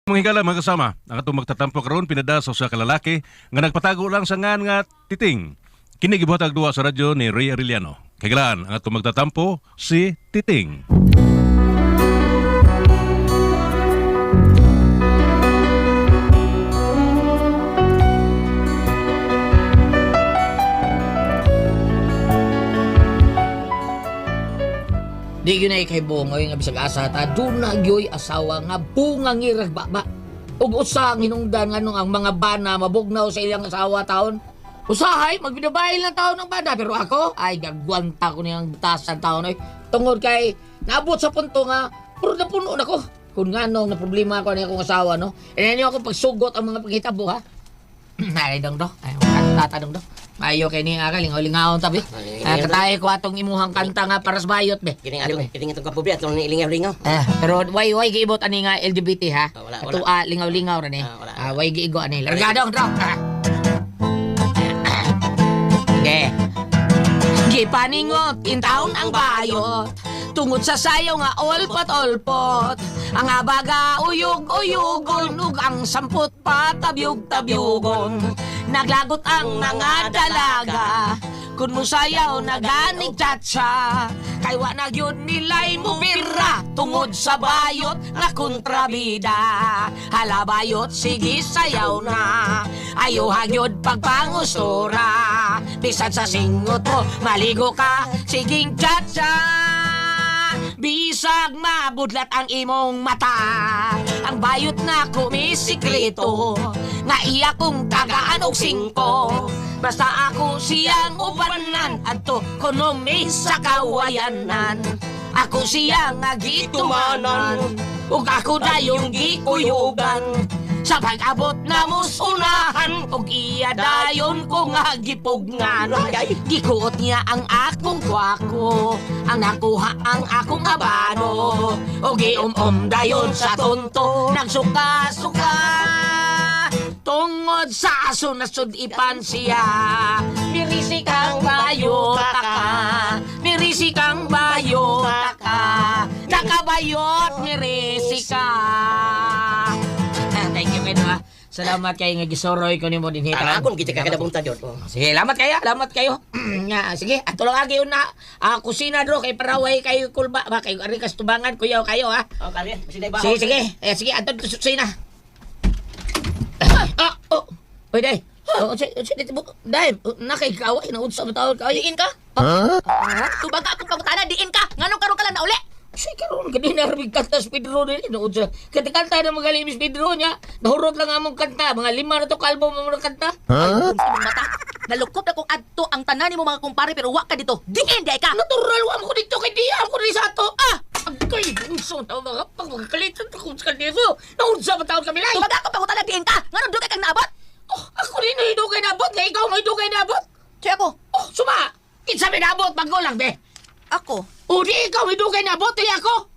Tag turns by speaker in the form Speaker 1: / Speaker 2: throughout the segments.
Speaker 1: Mga higala, mga kasama, ang atong magtatampo karon pinada sa usa ka lalaki nga nagpatago lang sa ngan nga Titing. Kini gibuhatag duwa sa radyo ni Ray Arellano. Kailan ang atong magtatampo si Titing.
Speaker 2: Di gyud na kay Bongoy nga bisag asa ta duna gyoy asawa nga bunga ngirag baba. Ug usa ang hinungdan nganong ang mga bana mabugnaw sa ilang asawa taon. Usahay magbinabail ng taon ang bana, pero ako ay gagwanta ko niyang butasan taon oy. Tungod kay naabot sa punto nga puro na puno na ko. Kung nganong na problema ako ni akong asawa, no. E ninyo ako pagsugot ang mga panghitabo, ha. Ay dong do. Ay kanta ta dong do. Maayo kay ni aga lingaw-lingaon tabi. Ah, katay ko atong imuhang kanta nga para sa bayot be.
Speaker 3: Kining atong kining atong kapubi atong nilingaw-lingaw.
Speaker 2: Ah, pero way giibot ani nga LGBT, ha.
Speaker 3: Ah, wala, wala.
Speaker 2: Ato ah, lingaw-lingaw ra ni.
Speaker 3: Ah, wala.
Speaker 2: Ah, way giigo ani. Largadong dro. Ah. Okay. Gipaningot in town ang bayot tungod sa sayo nga olpot-olpot. Ang abaga uyog-uyugon ug ang sampot patabyog-tabyugon. Naglagot ang mga dalaga kun musayaw naganig tsa, kay wa na gyud nilay mubira tungod sa bayot nga kontrabida. Hala bayot, sige sayaw na, ayo hagyod pagpangusura. Bisan sa singot mo maligo ka, siging tsa. Bisag mabudlat ang imong mata, ang bayot na kumisikreto nga iya kong tagaan og singko. Basta ako siyang ubanan, adto kuno mi sa kawayanan. Ako siya nga gitumanan ug ako dayong gikuyugan. Sa pag-abot na musunahan ug iya dayon ko nga gipugngan. Gikuot niya ang akong kwako, ang nakuha ang akong abano, ug gium-um dayon sa tonto. Nagsuka-suka tungod sa aso na sudipan siya. Mirisi kang bayot ka, mirisi kang bayot ka, nakabayot mirisi ka. Ah, thank you kayo, ha. Salamat kayo nga gisoroy ko nimo dinhi.
Speaker 3: Tara akon kita kakadabong ta jud. Oh.
Speaker 2: Sige, lamat kayo, lamat kayo. Nga, sige, ato lang agi una. Ah, kusina dro kay paraway kayo kulba ba kay ari kas tubangan kuyaw kayo, ha.
Speaker 3: Oh, kali. Sige ba.
Speaker 2: Sige, sige. Eh, sige, ato sa kusina. Ah, oh. Oy, day. Oh, unsa unsa dito mo? Day, nakikaway na unsa man tawag kayo?
Speaker 4: Diin ka? Tubag ka akong pangutana, diin ka! Nganong karon ka lang nauli?
Speaker 2: Sige, karon kanina rabig kanta sa Pedro din. No, unsa. Kanta-kanta na magaling Miss Pedro niya. Nahurot lang among kanta. Mga lima na to ka album among kanta.
Speaker 4: Huh? Imong mata. Nalukop na kong adto ang tanan nimo mga kumpare pero wa ka dito. Diin di ka!
Speaker 2: Natural wa mo ko dito kay diya mo diri sa ato. Ah! Agkay, unsa man tawag mga pagkalitan ko sa kanito. Naunsa man tawag kami lay.
Speaker 4: Tubag akong pangutana, diin ka! Nganong dugay kang naabot?
Speaker 2: Oh, ako rin na hidugay nabot kay ikaw may hidugay nabot.
Speaker 4: Siya ako.
Speaker 2: Oh, suma. Kinsa may nabot bago lang be.
Speaker 4: Ako.
Speaker 2: O di ikaw may hidugay nabot di ako.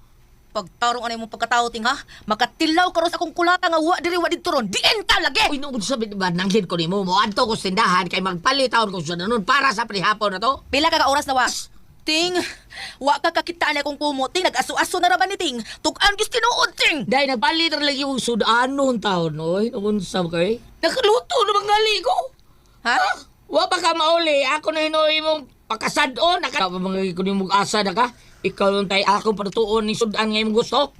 Speaker 4: Pagtarong ano imong pagkatao ting ha? Makatilaw karon sa akong kulata nga wa diri wa didto ron. Diin ka lagi!
Speaker 2: Uy, nung sabi ba nanghid ko nimo mo adto ko sa tindahan kay magpalit taon ko sa danon para sa prihapon na to.
Speaker 4: Pila ka ka oras na wa? Ting, wa ka kakita ani akong kumo. Ting, nag-aso-aso na ra ba ni Ting? Tug-an gyud tinuod, Ting!
Speaker 2: Dahil nagpalit ra lagi yung sudanon taon, oy, unsa ba kay? Nakaluto na mga ko.
Speaker 4: Ha?
Speaker 2: Wa pa ka mauli, ako na hinuoy mong pakasadon, naka pa mga ko nimo asa na ka. Ikaw lang tay ako patuon ni sudan nga imong gusto.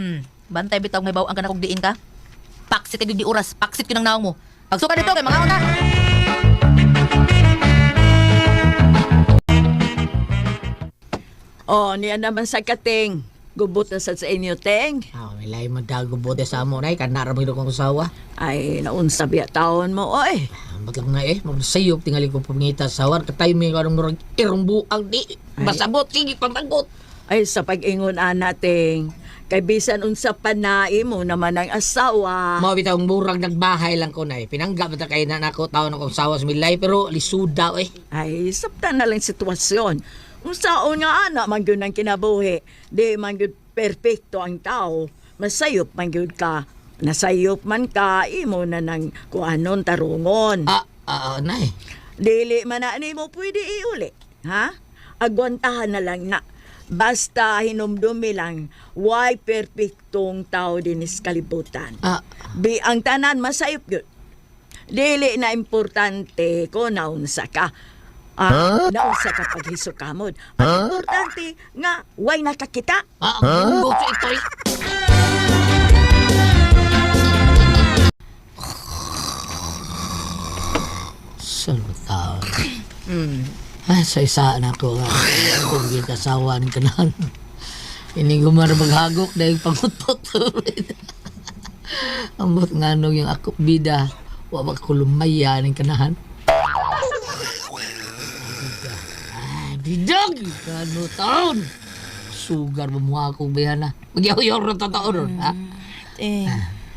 Speaker 4: Bantay bitaw may bawang ka na kung diin ka. Paksit ka gyud di oras, paksit gyud ang naong mo. Pagsuka dito kay mga una.
Speaker 5: Oh, niya naman sa kating. Gubot na sad sa inyo, Teng.
Speaker 2: Ah, may lahi man dago bote sa amo nay kana ra mo kong usawa.
Speaker 5: Ay, naunsa biya taon mo, oy.
Speaker 2: Ambot lang na eh, murag sayop tingali ko pangita sa war katay mi karong murag irong buang di masabot sige pamagot.
Speaker 5: Ay, sa pag-ingon, ana, Teng. Kay bisan unsa panai mo naman ang asawa.
Speaker 2: Mao bitaw ang murag nagbahay lang ko nay. Pinangga ba ta kay na nako taon akong sawa sa milay pero lisuda eh.
Speaker 5: Ay, sabta na lang sitwasyon. Unsaon nga ana man gyud ang kinabuhi. Di man gyud perpekto ang tao. Masayop man gyud ka. Nasayop man ka, imo na nang kuanon tarungon.
Speaker 2: Ah, ah, ah, nay.
Speaker 5: Dili man na nimo pwede iuli, ha? Agwantahan na lang na. Basta hinumdumi lang, why perfectong tao dinis kalibutan.
Speaker 2: Ah.
Speaker 5: Bi ang tanan masayop gyud. Dili na importante ko naunsa ka. Ah, naunsa ka paghisokamod. Ang importante nga way nakakita.
Speaker 2: Ah, huh? Sa ito eh. Saan ba tao? Ay, sa isa na ako nga. Kung gikasawa ng kanan. Ini gumar maghagok dahil pangutpot. Ambot nga nung yung ako bida. Wa ba ko lumaya ng kanahan. Ay, bidog! Kano taon? Sugar ba mo akong bayana? Magyaw-yaw rin totoo ron, ha?
Speaker 4: Ting,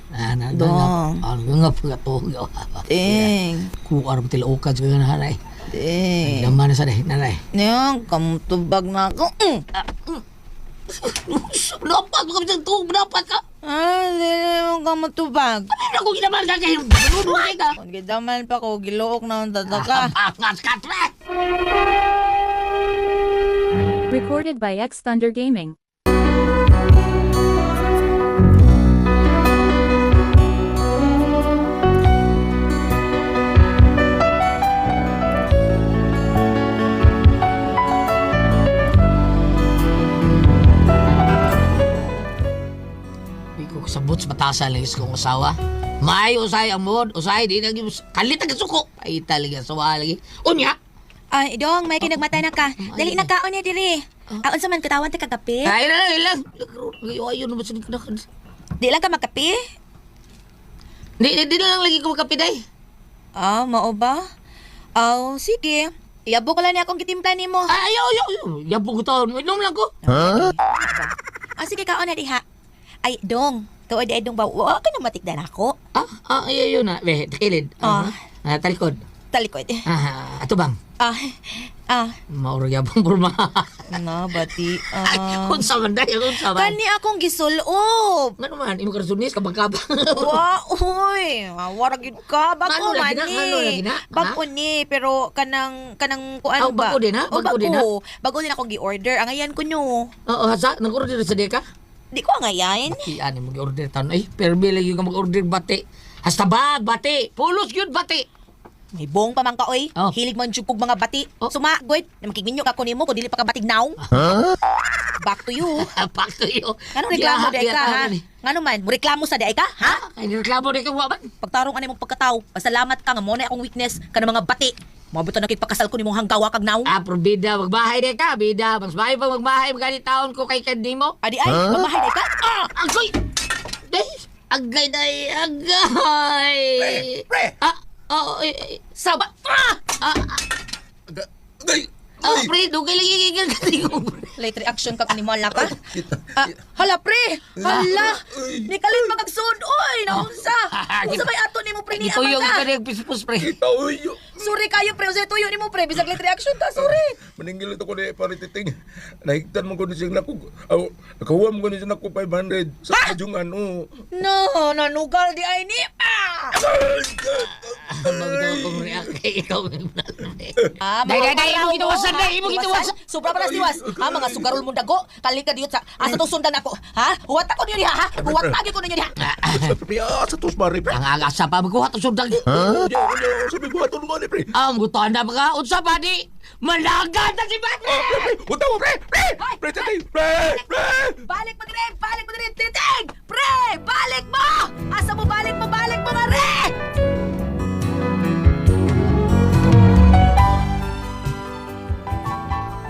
Speaker 2: Ah, na,
Speaker 4: Dong.
Speaker 2: Ano nga pagkatuog.
Speaker 4: ting,
Speaker 2: Kuar mo tilaokan sa kanahan ay.
Speaker 4: ting.
Speaker 2: Laman na sa day, nanay.
Speaker 4: Niyang, kamutubag na ako. Mm.
Speaker 2: Dapat mo kami sa tuog, dapat ka.
Speaker 4: Ah, dili mo kamutubag.
Speaker 2: Ano ako ginaman ka kayo? Balunod ka.
Speaker 4: Kung gidaman pa ko, giluok na ang tataka.
Speaker 2: Angas ka, tre!
Speaker 6: Recorded by X Thunder Gaming.
Speaker 2: Di ko kasabot sa batasan lang kong asawa. May usay ang mod, usay di na kalit ang suko. Ay talaga sawa lagi. Unya.
Speaker 4: Ay, dong, may kinagmata na ka. Dali na kaon niya diri. Ah, unsa man katawan ta kagapi?
Speaker 2: Ay na lang lang. Ayo ayo naman sa kanakan.
Speaker 4: Di lang ka magkape?
Speaker 2: Di di, di na lang lagi ko makapiday.
Speaker 4: Ah, mao ba? Aw, sige. Iyabo ko lang niya akong gitimpla nimo.
Speaker 2: Ay ayo ayo ayo. Yabo ko taon. Inom lang ko.
Speaker 4: Ah, sige kaon na diha. Ay, dong. Tuod ay dong ba? Wa ka na matigdan ako.
Speaker 2: Ah, ah ayo ayo na. Be, takilid.
Speaker 4: Ah.
Speaker 2: Ah, talikod.
Speaker 4: Talikod.
Speaker 2: Ah, ato bang.
Speaker 4: Ah, ah.
Speaker 2: Mauro yabong burma.
Speaker 4: Na, bati.
Speaker 2: Ay,
Speaker 4: Ah.
Speaker 2: unsa man day, unsa man.
Speaker 4: Kani akong gisulob.
Speaker 2: Ngano man, imo karasunis kabang-kabang.
Speaker 4: Wa, uy. Wara gid ka. Bago
Speaker 2: Ngano lagi
Speaker 4: man
Speaker 2: na?
Speaker 4: ni.
Speaker 2: Ngano lagi na?
Speaker 4: Bago ni, pero kanang kanang kuan
Speaker 2: Aw,
Speaker 4: ba?
Speaker 2: bago din, ha?
Speaker 4: Oh,
Speaker 2: Bago din, ha?
Speaker 4: Bago din akong gi-order. Angayan ko nyo.
Speaker 2: Oo, hasa, nag-order sa di ka?
Speaker 4: Di ko angayan.
Speaker 2: Iyan mo mag-order taon. Ay, permi lagi ka mag-order bati. Hasta bag, bati. Pulos yun, bati.
Speaker 4: May buong pa man ka, oy.
Speaker 2: Oh.
Speaker 4: Hilig man jud kog mga bati.
Speaker 2: Oh.
Speaker 4: Sumagod. Na makigminyo ka ko nimo kung dili pa ka batig naong. Back to you.
Speaker 2: Pak to iyo.
Speaker 4: Ngano reklamo di ka, ha? Ngano man, mo reklamo sa di ka, ha?
Speaker 2: Ay, reklamo di ka, wa man.
Speaker 4: Pagtarong ani mong pagkatao, pasalamat ka nga mo na akong weakness kana mga bati. Moabot na kay pakasal ko nimong hanggawa kag naong.
Speaker 2: Ah, pero bida, magbahay di ka, bida. Mas bahay pa magbahay, magkani taon ko kay kandi mo.
Speaker 4: Adi ay, mamahay di ka.
Speaker 2: Ah, agoy! Day, agay, day, agay!
Speaker 7: Pre, pre!
Speaker 2: Ah, oh, eh, eh,
Speaker 4: Saba. Ah!
Speaker 2: ah, ah,
Speaker 7: Agay!
Speaker 2: ah, pre, dugay lagi gigil ka ko, pre.
Speaker 4: Late reaction kag animal na ka. Ah, hala pre, hala. Nikalit magagsud oy, naunsa. Unsa may ato nimo pre ni
Speaker 2: Gituyong
Speaker 4: amang
Speaker 2: ka
Speaker 4: ka?
Speaker 2: rin, pispos, pre.
Speaker 7: Kita, uy!
Speaker 4: Sorry kayo pre, unsay tuyo nimo pre, bisag late reaction ka, sorry.
Speaker 7: Maningil ito ko ni parititing. Nahigtan mo ko ni siyang naku. Aw, nakahuwa mo ko ni siyang naku 500 sa kajungan, oh.
Speaker 4: No, nanugal di ay ni. Ah!
Speaker 2: Magitaw kong react kay ikaw.
Speaker 4: Ah,
Speaker 2: Day, day, day,
Speaker 4: mga
Speaker 2: imo gitawasan,
Speaker 4: oo,
Speaker 2: day, imo
Speaker 4: ha?
Speaker 2: gitawasan.
Speaker 4: Sobra pa tiwas. Ha, mga sugarol mong dago. Kali ka diyot sa asa tong sundan ako. Ha? Huwat ako ninyo diha, ha? Huwat tagi ko ninyo diha.
Speaker 7: Pre, ah, sa tos mari, pre.
Speaker 2: Ang agasa pa, magkuha to sundan.
Speaker 7: Unya, unya, sabi mo, atong nga ni, pre.
Speaker 2: Ah, gutuan na ba ka? Unsa ba di? Malaga na si Batman!
Speaker 7: Pre, pre, punta mo, pre, pre! Pre, titing, pre, pre!
Speaker 4: Balik mo dire, balik mo dire, titig! Pre, balik mo! Asa mo balik mo, balik mo nga re!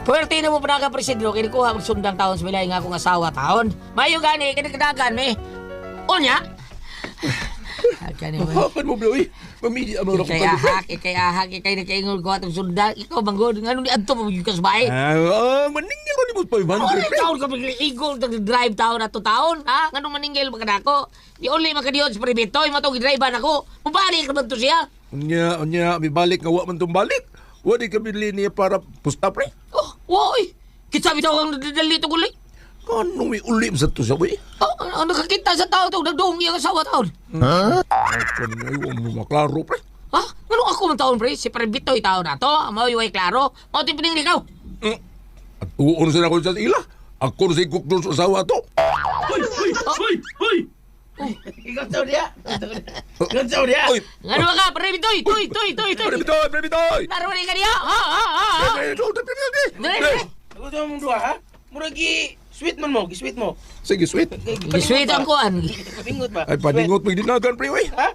Speaker 2: Puwerte na mo panaga, Presidro, kinikuha magsundang taon sa bilay nga akong asawa taon. Mayo gani, kinikadagan mi. Unya! Kani mo.
Speaker 7: Hakan mo, pre, uy. Mamili, ano,
Speaker 2: Ikay ahak, ikay ahak, ikay nakaingol ko atong sundan. Ikaw manggod, nga nung adto pa ka sa bahay.
Speaker 7: Ah, ah, maningil ko ni mo 500,
Speaker 2: Ano
Speaker 7: pre.
Speaker 2: taon ka magliigol, nag-drive taon na to taon, ha? Nga nung maningil ba ka nako? Di only makadiyon sa pribito, yung matong i-drive ako. Mubalik naman to siya.
Speaker 7: Unya, unya, may balik nga, wa man tong balik. Wa di kabili niya para pusta, pre.
Speaker 2: Oh, woy! Kitsa bitaw ang nadadali ito guli.
Speaker 7: Ano may ulim sa to siya, uy?
Speaker 2: Oh, ang nakakita sa tao ito, nagdoong iyang asawa taon.
Speaker 7: Ay, kanin ay, wa mo maklaro, pre.
Speaker 2: Ha? Ano ako man taon, pre? Si Pribito yung tao na to. Mao yung ay klaro. Mao ti pining ikaw.
Speaker 7: At uun sa ako sa ila. Ako na sigok doon sa asawa to.
Speaker 8: Hoy, hoy, hoy, hoy. Ikaw sa niya. Ikaw sa niya.
Speaker 7: Oy,
Speaker 2: Ngano ka, pre, bitoy, toy, toy, toy, toy.
Speaker 7: pre bitoy, pre bitoy.
Speaker 2: Naroon ka niya. Ha, ha, ha, ha.
Speaker 7: Pre, pre, pre, pre, pre.
Speaker 2: Dre, dre.
Speaker 8: Ako sa mong duha ha. Murag gi sweet man mo, gi sweet mo.
Speaker 7: Sige, sweet.
Speaker 2: Gisweet ang kuan.
Speaker 8: Paningot ba?
Speaker 7: Ay, paningot mo dinagan, pre, oy.
Speaker 8: Ha?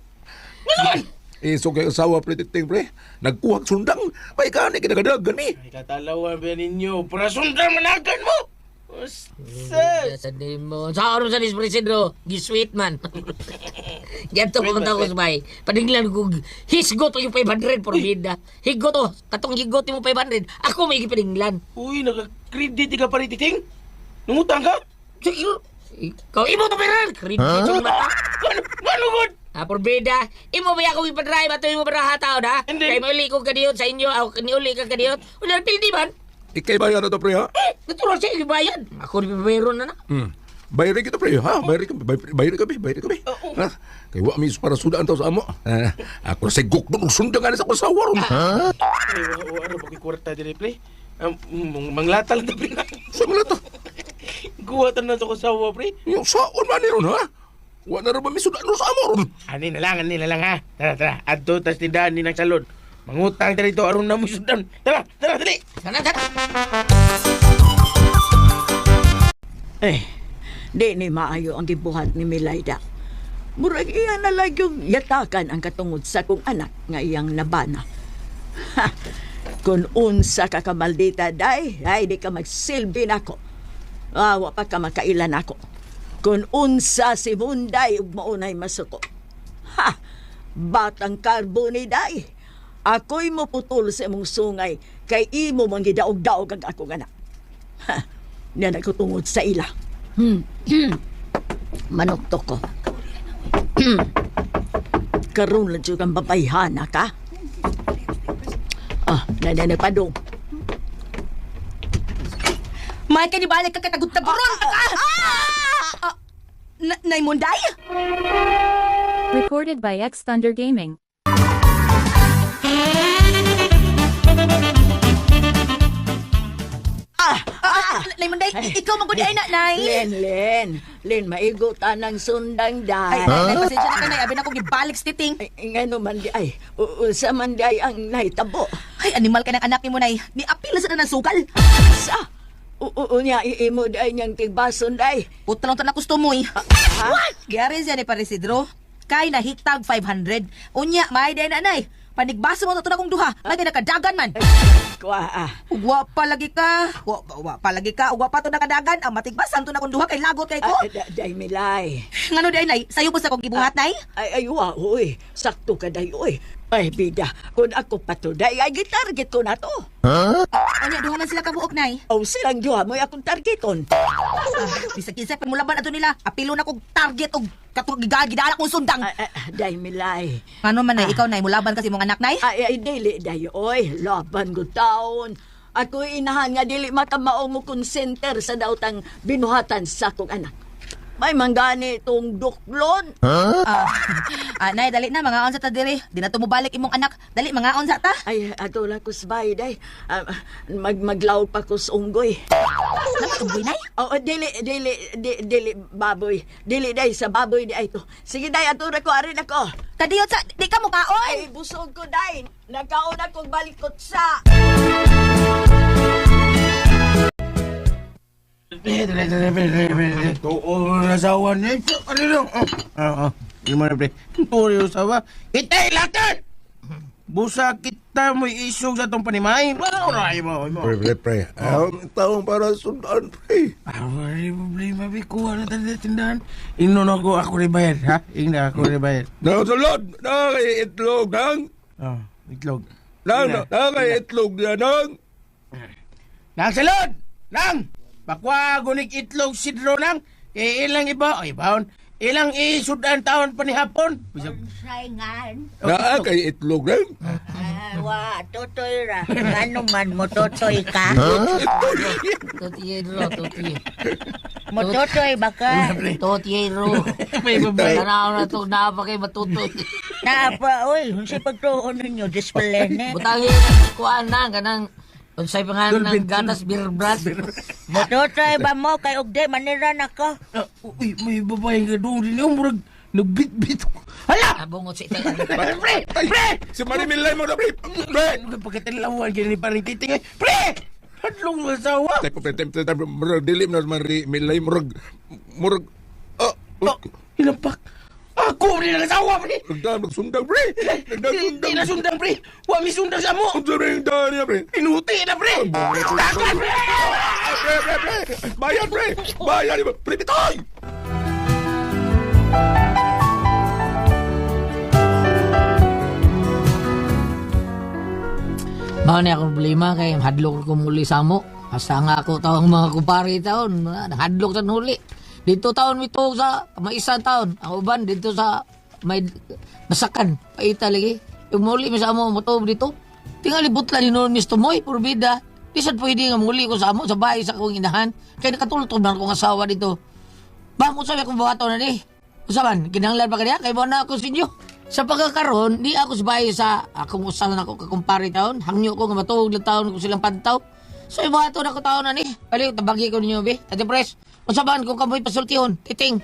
Speaker 8: Ano man?
Speaker 7: Eh, so kay asawa, pre, titing, pre. Nagkuha sundang. May kani, kinagadagan ni.
Speaker 8: Ay, katalawan ba ninyo? Para sundan managan mo! Sus!
Speaker 2: Sa mo. Sa oras sa ni Presidro, gisweet man. Ganto
Speaker 8: Sweet
Speaker 2: pumunta
Speaker 8: man,
Speaker 2: ko sa bahay. Paninglan ko, hisgot yung 500 por vida. Higot to, katong higot mo 500. Ako may gipaninglan.
Speaker 8: Uy, nagka-credit ka pa rin, titing? Nungutang ka?
Speaker 2: Sige, ikaw, imo to pera. Credit yung mata.
Speaker 8: Ano? Ano good?
Speaker 2: Ah, por vida. Imo ba ako ipadrive ato imo para hataon ha?
Speaker 8: Hindi.
Speaker 2: Kay mauli ko kadiyot sa inyo, ako niuli ka kadiyot. Wala pildi man.
Speaker 7: Ikay bayar na to, pre, ha?
Speaker 2: Eh, natural siya ibayan. Ako ni meron na na.
Speaker 7: Hmm. Bayarin kita, pre, ha? Bayarin kami, bayarin kami, bayarin kami. Ha? Kay wa mi para sudaan taw sa amo. Ah, ako na sigok doon, sundang nga sa akong asawa ron.
Speaker 8: Ay, ano ba kwarta diri, pre? Manglatal na, pre.
Speaker 7: Sa mga to?
Speaker 8: Kuha ta na sa kusawa, pre.
Speaker 7: Yung saon man ni ron, ha? Wa na rin ba mi sudaan ron sa amo ron?
Speaker 8: Ani na lang, ani na lang, ha? Tara, tara. Adto, tas tindahan ni ng salon. Mangutang ta dito, aron na mo sudan. Tara, tara, dali!
Speaker 2: Tara, tara.
Speaker 5: Eh, di ni maayo ang gibuhat ni Milayda. Murag iya na lang yung yatakan ang katungod sa kong anak nga iyang nabana. Ha, kung unsa ka kamaldita, day, ay di ka magsilbi nako. Ah, wa pa ka makailan ako. Kung unsa si Munday ug maunay masuko. Ha! Batang karbo ni day. Ako'y muputol sa imong sungay kay imo man gidaog-daog ang akong anak. Ha! Niya nagkutungod sa ila. Manuktok ko. Karon lang jud ang babayhana ka. Ah, nanay padong.
Speaker 4: May kanibalik ka katagod-taguron ka! Ah! Nay Munday?
Speaker 6: Recorded by X Thunder Gaming.
Speaker 4: Ah, Nay Munday, ikaw man gud ay na, Nay.
Speaker 5: Len, Len. Len, maigo tanang sundang
Speaker 4: Ay,
Speaker 5: day.
Speaker 4: Nay, pasensya na ka, Nay. Abi na kong gibalik sa titing.
Speaker 5: Ay, ngano man di ay, usa man di ay ang nahitabo.
Speaker 4: Ay, animal ka ng anak ni mo, Nay. Ni apil na sa ng sukal.
Speaker 5: Sa, oo niya, iimo di ay niyang tigbason day.
Speaker 4: Puta lang to na gusto mo, eh. What? Giyari siya ni Parisidro. Kay nahiktag 500. Unya, may day na, Nay. Panigbaso mo na to na kong duha. May nakadagan man.
Speaker 5: Kuha ah.
Speaker 4: Ugwa pa lagi ka. Wa pa lagi ka. Ugwa pa to nakadagan. Ang matigbasan to na kong duha kay lagot kay ko.
Speaker 5: Ay, day milay.
Speaker 4: Ngano day, Nay? Sayo po sa kong gibuhat, Nay?
Speaker 5: Ay, ay, wa, uy. Sakto ka day, uy. Ay, bida, kung ako pa to, day, ay, gitarget ko na to.
Speaker 4: Unya, duha man sila kabuok, Nay.
Speaker 5: O silang duha mo'y akong targeton.
Speaker 4: Ah, bisag kinsa pa mulaban ato nila. Apilo na kog target og katong gidala kong sundang.
Speaker 5: Ay, ay, day milay.
Speaker 4: Ngano man nay, ikaw nay mulaban kasi mong anak nay?
Speaker 5: Ay, ay, dili, day, oy. Laban ko taon. Ako inahan nga dili makamao mo konsenter sa daotang binuhatan sa akong anak. May manggani itong duklon.
Speaker 4: Ah, ah, nay dali na mga unsa ta diri. Di na to mobalik imong anak. Dali mga unsa ta.
Speaker 5: Ay, ato lang ko sabay, day. Ah, maglaw pa ko sa unggoy.
Speaker 4: Nagtuboy nay.
Speaker 5: Oo, dili, dili, dili, baboy. Dili, day, sa baboy di ay to. Sige, day, ato na ko, arin ako.
Speaker 4: Kadiyot sa di ka mukaon.
Speaker 5: Ay, busog ko, day. Nagkaon akong balikot sa.
Speaker 8: Tuo na asawa niya. Ano yun? Ah, ah. Yung mga pre. Tuo na asawa. Kita ilakar! Busa kita mo isog sa itong panimay. Wala oray mo. mo.
Speaker 7: Pre, pre, pre. Ang taong para sundaan, pre.
Speaker 8: Ah, wala problema. Bi, kuha na tayo sa tindahan. Ingnon ako, ako rin bayad, ha? Ingna ako rin bayad.
Speaker 7: Nang sulod, nang itlog, nang,
Speaker 8: Oh, itlog.
Speaker 7: nang, nang itlog niya, nang.
Speaker 8: Nang salod! Nang! Bakwa gunig itlog sidro nang. Kay ilang iba, ay baon. Ilang isudan taon pa ni hapon. Bisag,
Speaker 9: Saingan.
Speaker 7: Naa kay itlog, nang.
Speaker 9: Ah, wa, tutoy ra. Ano man mo tutoy ka?
Speaker 2: Totiero, totiero.
Speaker 9: Mo tutoy ba ka?
Speaker 2: Totiero.
Speaker 8: May babae.
Speaker 2: Tanaw na to, naa pa kay matutoy.
Speaker 9: Naapa, oy, unsa pagtuon ninyo display ni.
Speaker 2: Butangin, kuan na, kanang Unsay pangalan ng gatas beer brand?
Speaker 9: Mototoy ba mo kay ugde manira na ko?
Speaker 8: Ah, uy, may babae nga doon din. Yung murag nagbitbit. Hala!
Speaker 2: Abungot si Itay.
Speaker 8: Pre! Pre! Pre!
Speaker 7: Si Marimilay mo na, pre! Pre!
Speaker 8: Ano ka pagkatinlawan kayo ni parang titingay? Pre! Hadlong asawa!
Speaker 7: Type of type type murag dilim na Marimilay murag murag ah
Speaker 8: Oh, hinampak. Ako rin ang asawa, pre!
Speaker 7: nagdaan magsundang pre. Nagdaan
Speaker 8: Di
Speaker 7: sundang.
Speaker 8: na sundang, pre! Wa mi sundang sa mo!
Speaker 7: Unsa rin daan niya pre?
Speaker 8: Pinuti na, pre! Takan, pre!
Speaker 7: Pre pre pre. Bayad pre. Bayad pre bitoy.
Speaker 2: Mao ni akong problema kay hadlok ko muli sa mo. Hasta nga ako tawang mga kumpare taon, mga hadlok sa huli. Dito taon mito sa maisa taon, ang uban dito sa may masakan, paita lagi. Yung muli mi sa amo moto dito. Tingali butla ni noon Mr. Moy, purbida. Di sad pwede nga muli ko sa amo sa bahay sa akong inahan. Kay nakatultog man akong asawa dito. Bang unsa may akong buhaton na ni? Unsa man kinahanglan pa kaniya kay mo na ako sa inyo. Sa pagkakaroon, di ako sa bahay sa akong usalan ako kakumpare taon. Hangyo ko nga matuog lang taon ko silang pantaw. So ibuhaton ako taon na ni. Balik tabagi ko ninyo be. Ate Pres, unsa man kung kamoy pasultihon, titing.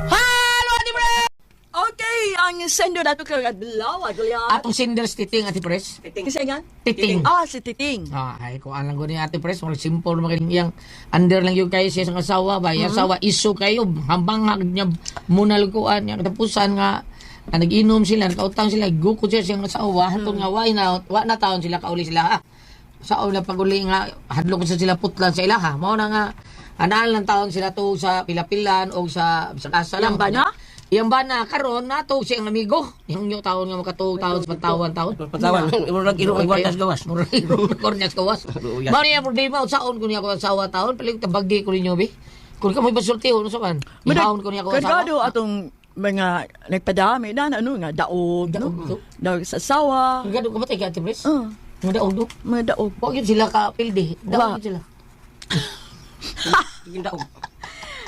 Speaker 2: Halo Ate Pres!
Speaker 5: Okay, ang sendo nato kay adlaw, adlaw.
Speaker 2: Atong senders titing Ate Pres.
Speaker 5: Kasi nga?
Speaker 2: Titing.
Speaker 5: Ah, si Titing.
Speaker 2: Ah, ay ko alam ko ni Ate Pres, murag simple man kay iyang under lang yung kayo siya sa asawa ba, iyang asawa iso kayo hambang niya muna lukuan niya katapusan nga nga nag-inom sila, nakautang sila, gukod siya siyang asawa, hantong nga wa na wa na taon sila kauli sila ha. Sa una pag-uli nga hadlok sa sila putlan sa ilaha. Mao na nga anaan lang taon sila to sa pilapilan o sa asa lang.
Speaker 5: Iyang bana?
Speaker 2: Iyang bana karon nato siyang amigo. Yung inyo taon nga makatuog taon sa pantawan taon.
Speaker 3: Patawan, murag irong igwartas gawas.
Speaker 2: Murag irong kornyas gawas. Mao niya problema unsaon ko niya ako asawa taon palig tabagi ko ninyo bi. Kung ka mo'y basulti unsa man. Ihawon ko niya ako asawa.
Speaker 5: Kargado atong mga nagpadami na ano nga daog, no?
Speaker 2: Daog, do.
Speaker 5: Daog sa asawa.
Speaker 2: Kargado ka ba tayo Ate Pres?
Speaker 5: Ah.
Speaker 2: Nga daog do.
Speaker 5: Mga daog.
Speaker 2: Wa gyud sila ka pildi.
Speaker 5: Wa.
Speaker 2: Daog gyud sila.
Speaker 3: Yung daog.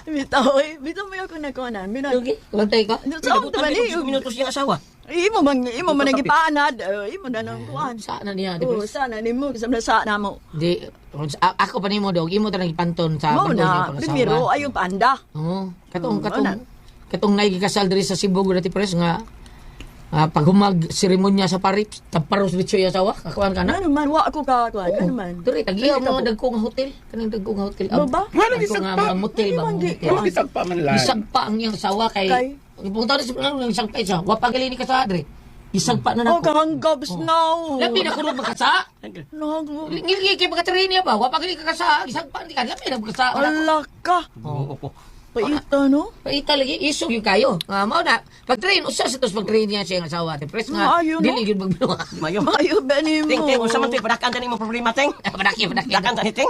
Speaker 5: Bitaw, eh. Bitaw mo ako nagkuhanan. Mina.
Speaker 2: Okay, kulantay ka.
Speaker 5: Sa man eh.
Speaker 3: Minutos yung asawa.
Speaker 5: Imo man imo man ang gipaanad, eh, imo na nang kuan.
Speaker 2: Saan na niya Ate
Speaker 5: Oh,
Speaker 2: Pres?
Speaker 5: sana nimo sa sa na mo.
Speaker 2: Di ako pa nimo dog imo tanang ipanton sa
Speaker 5: Mo
Speaker 2: bag-o niya
Speaker 5: na,
Speaker 2: pang asawa.
Speaker 5: primero ay yung panda.
Speaker 2: Oo, katong
Speaker 5: Mm,
Speaker 2: katong
Speaker 5: ana.
Speaker 2: katong naigikasal diri sa Cebu Ate Pres nga paghumag seremonya sa pari taparos bitso iya asawa kakuan ka na.
Speaker 5: Ano man wa ako ka kuan, ano man.
Speaker 2: Diri tag-iya mo dagko nga hotel, kaning dagko nga hotel.
Speaker 5: Ba ba?
Speaker 2: Nga nga mga motel ba?
Speaker 5: Ano man,
Speaker 2: Motel.
Speaker 7: Ano gisagpa man lang.
Speaker 2: Gisagpa ang iyang asawa kay
Speaker 5: Kay?
Speaker 2: Punta na sa ang gisagpa siya. Wa pa gali ni kasa diri. Gisagpa na
Speaker 5: Oh,
Speaker 2: nako.
Speaker 5: kahanggabs now.
Speaker 2: Labi na kuno makasa.
Speaker 5: Nahanggo.
Speaker 2: Ngilgi kay pagka niya ba? Wa pa gali ka kasa, gisagpa ni ka. Labi na makasa.
Speaker 5: Ala ka.
Speaker 3: Oo po.
Speaker 5: Paita no.
Speaker 2: Paita lagi isog yung kayo. Nga mao na pag train usa sa tos pag train niya siya ang asawa. Ate Pres nga
Speaker 5: Maayo, no?
Speaker 2: dili gyud magbinuha.
Speaker 3: Mayo.
Speaker 5: Maayo ba nimo?
Speaker 3: Ting, ting, unsa man to, padakan tani mo problema, ting.
Speaker 2: Padaki padaki.
Speaker 3: Dakan tani, ting.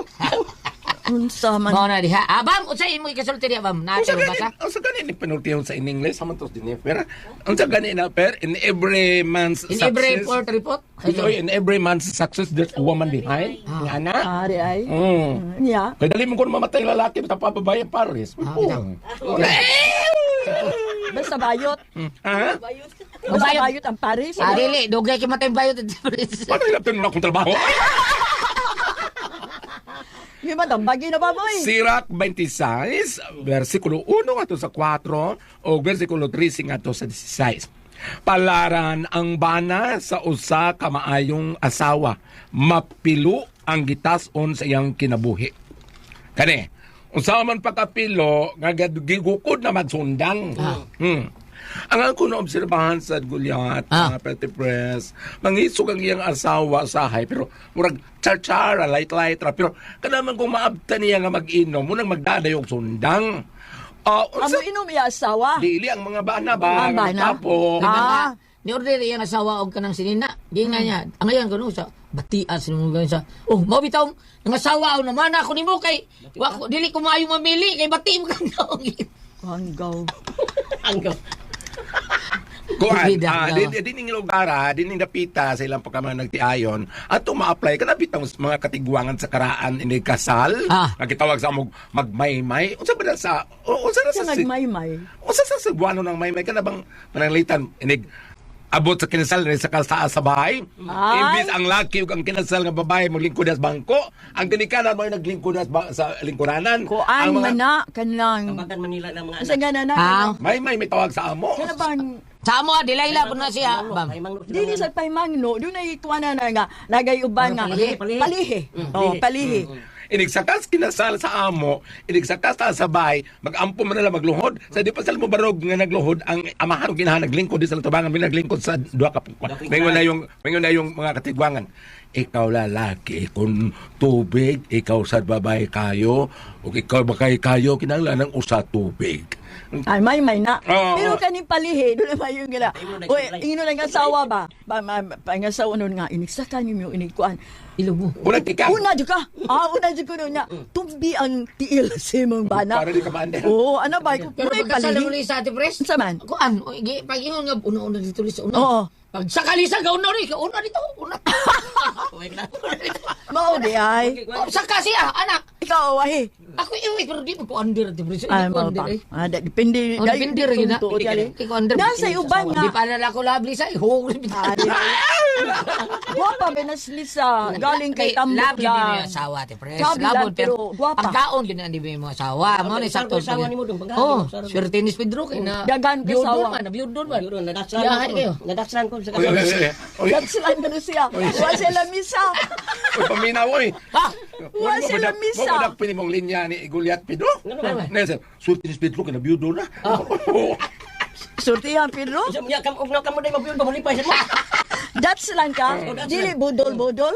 Speaker 5: Unsa man.
Speaker 2: Mao na diha. Abam unsay imo ikasulti diha bam?
Speaker 7: Unsa
Speaker 2: Nato
Speaker 7: gani?
Speaker 2: basa.
Speaker 7: Unsa gani ni penultihon sa in English? Sama tos din per. Unsa gani na per in every man's
Speaker 2: In every
Speaker 7: success.
Speaker 2: report report.
Speaker 7: Oy, in every man's success there's a woman behind. Nga na.
Speaker 5: Ari ay.
Speaker 7: Mm.
Speaker 5: Nya.
Speaker 7: Kaya dali mo kung mamatay ang lalaki, basta pababae ang Paris.
Speaker 2: Ah,
Speaker 7: Oh.
Speaker 5: Basta bayot.
Speaker 7: Ha?
Speaker 5: Basta bayot ang Paris.
Speaker 2: Ah, dili dugay kay matay bayot. Ate Pres.
Speaker 7: Paano ilaptan mo na akong trabaho?
Speaker 5: Yung man bagi na ba boy?
Speaker 7: Sirak 26, versikulo 1 ngadto sa 4 o versikulo 3 ngadto sa 16. Palaran ang bana sa usa ka maayong asawa, mapilo ang gitason sa iyang kinabuhi. Kani, unsa man pagkapilo nga gigukod na magsundang. Ang ako na obserbahan sa Goliath, mga Petty Press, mangisog ang iyang asawa sahay, pero murag char-chara, light-light ra, pero kanaman kung maabta niya nga mag-inom, munang magdadayog sundang. Ah,
Speaker 5: Amo
Speaker 7: unsa
Speaker 5: inom iya asawa.
Speaker 7: dili ang mga bana ba?
Speaker 5: Ah, bana.
Speaker 7: Tapo.
Speaker 2: Ah. Ni order iyang asawa og kanang sinina. Di nga niya. Ang ngayon kuno sa batias nimo ganun sa. Oh, mao bitong ang asawa og naman ako nimo kay wa ko dili ko maayo mamili kay bati mo kang taong.
Speaker 5: Hanggaw.
Speaker 3: Anggaw.
Speaker 7: Kuan,
Speaker 2: Bida, gawa.
Speaker 7: din ning lugar, din ning dapita sa ilang pagka mga nagtiayon, ato ma-apply kana bitang mga katigwangan sa karaan ini kasal, nga gitawag sa amog magmaymay. Unsa ba na sa unsa na
Speaker 5: Sa
Speaker 7: sa
Speaker 5: nagmaymay.
Speaker 7: Unsa sa Cebuano ng maymay kana bang pananglitan inig abot sa kinasal ni sa kalsada sa bahay?
Speaker 5: Ay.
Speaker 7: Imbis ang laki ug ang kinasal nga babae moglingkod sa bangko, ang ginikanan mo naglingkod sa lingkuranan.
Speaker 5: Kuan
Speaker 7: Ang mga
Speaker 5: man na kanang
Speaker 3: Tabagan Manila ng mga
Speaker 5: Sa
Speaker 3: anak.
Speaker 5: gana na.
Speaker 7: May may tawag sa amo.
Speaker 5: Kana bang
Speaker 2: Sa amo, Delilah po na siya. Bam.
Speaker 5: Dili sa paymangno, doon ay ituwa na na nga, nagay uban nga.
Speaker 3: Palihi, palihi.
Speaker 5: Palihi. Oh, palihi.
Speaker 7: Inigsakas kinasal sa amo, inigsakas ta sa bahay, magampo man nila magluhod. Sa di pa sila mo barog nga nagluhod ang amahan ug ginahan naglingkod di sa tubangan may naglingkod sa duha ka Mingon na yung mga katigwangan. Ikaw lalaki kung tubig, ikaw sa babae kayo, ug ikaw bakay kayo kinahanglan ng usa tubig.
Speaker 5: Ay, may na.
Speaker 7: Oo.
Speaker 5: Pero kaning palihi, doon naman yung gila. Uy, ingino lang ang asawa ba? Ba, ma, pa, ang asawa nun nga, inigsakan yung inigkuan.
Speaker 2: Ilog mo.
Speaker 7: Una tika.
Speaker 5: Una jud ka. Una jud ko nun nga. Tumbi ang tiil sa imong bana.
Speaker 7: Para di ka maandar.
Speaker 5: Oo, ano ba?
Speaker 2: Pero
Speaker 5: May
Speaker 2: pagkasal
Speaker 5: palihi.
Speaker 2: mo sa ate Pres.
Speaker 5: Unsa man?
Speaker 2: Kuan, pag ingon nga una-una dito Lisa, una.
Speaker 5: Oo.
Speaker 2: Pag sa kalisa ka una rin, una dito, una.
Speaker 5: Mao di ay.
Speaker 2: Oh, saka siya, anak.
Speaker 5: Ikaw ahi.
Speaker 2: Ako iwi pero di mo ko under ate Pres.
Speaker 5: Ay,
Speaker 2: Hindi ko
Speaker 5: mao
Speaker 2: under
Speaker 5: pa.
Speaker 2: eh.
Speaker 5: Depende.
Speaker 2: Oh, depende rin yun, ah.
Speaker 5: Tuod
Speaker 2: Hindi ko under.
Speaker 5: Nasa uban nga.
Speaker 2: Di pa na ako labli sa ihog.
Speaker 5: Guwapa ba na si Lisa? Galing kay Tambok
Speaker 2: Labi din
Speaker 5: lang.
Speaker 2: yung asawa, ate Pres.
Speaker 5: Sabi lang,
Speaker 2: Labon,
Speaker 5: pero guwapa.
Speaker 2: Ang kaon yun ang di ba yung mga asawa. Mo ni sakto.
Speaker 3: Asawa ni mo dong, pagkaon,
Speaker 2: Oh,
Speaker 3: asawa.
Speaker 2: swerte ni Pedro kay na.
Speaker 5: Dagan ka
Speaker 2: Biyudon
Speaker 5: asawa.
Speaker 2: man, nabiyudon man.
Speaker 3: Yun, nadakslan
Speaker 2: Yahay
Speaker 3: ko.
Speaker 2: kayo.
Speaker 3: Nadakslan ko sa
Speaker 7: Oy, oy,
Speaker 3: kasal.
Speaker 7: oy, oy,
Speaker 5: Dagslan ka na siya. Wa sila misa.
Speaker 7: oy, paminaw, oy.
Speaker 2: Ha?
Speaker 5: Wa sila misa.
Speaker 7: Mo ba mong linya ni Goliath Pedro? Nasa, sulti ni Pedro kay nabiyudo na.
Speaker 5: Surtihan, Pedro.
Speaker 3: Isa niya kam ugnaw kamo day mabiyod ba malipay sa mo.
Speaker 5: Dagslan ka. Dili budol-budol.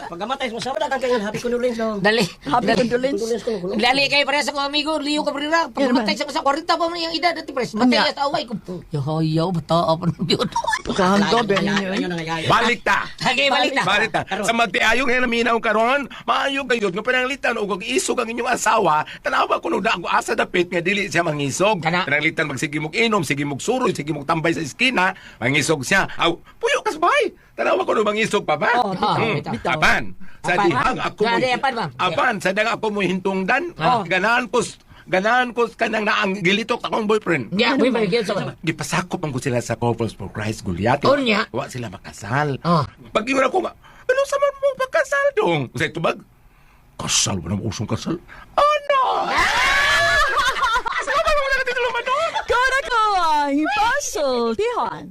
Speaker 3: Pagkamatay sa asawa dagan kayo happy condolence no.
Speaker 2: Dali.
Speaker 5: Happy condolence.
Speaker 3: Condolence ko no.
Speaker 2: Dali kay pres ako amigo, liyo ka prira. Pag matay sa masa 40 pa man iyang edad ati pres. Matay
Speaker 5: Nya.
Speaker 2: sa away ko. Yo bata pa ng biyudon.
Speaker 5: Pagkahan ko,
Speaker 3: Ayun na nga.
Speaker 7: Balik ta.
Speaker 2: Okay, balik na.
Speaker 7: Balik ta. Sa magtiayong nga naminaw karon, maayo gayud nga pananglitan og isog ang inyong asawa, tanawa kuno na ako asa dapit nga dili siya mangisog.
Speaker 2: Kana.
Speaker 7: Pananglitan magsige mog inom, sige mog suroy, sige mog tambay sa eskina, mangisog siya. Aw, puyo kas bay. Tanawa kuno mangisog pa ba?
Speaker 2: Oh, bitaw, bitaw.
Speaker 7: Apan, sa
Speaker 2: Apan.
Speaker 7: dihang ako mo.
Speaker 2: Sa apan, ma'am.
Speaker 7: Apan, sa dihang ako mo hintungdan. Ganahan ko kanang naang gilitok akong boyfriend.
Speaker 2: Ya, boy, balik sa man.
Speaker 7: Gipasakop ang ko sila sa Couples for Christ Goliath.
Speaker 2: Unya.
Speaker 7: Wa sila makasal.
Speaker 2: Oh.
Speaker 7: Pag ingon ako nga, ano sa man mo pagkasal dong? Sa tubag, kasal ba naman usong kasal? Ano? Salamat mo lang titulo man
Speaker 5: Kara ko ang ipasultihan.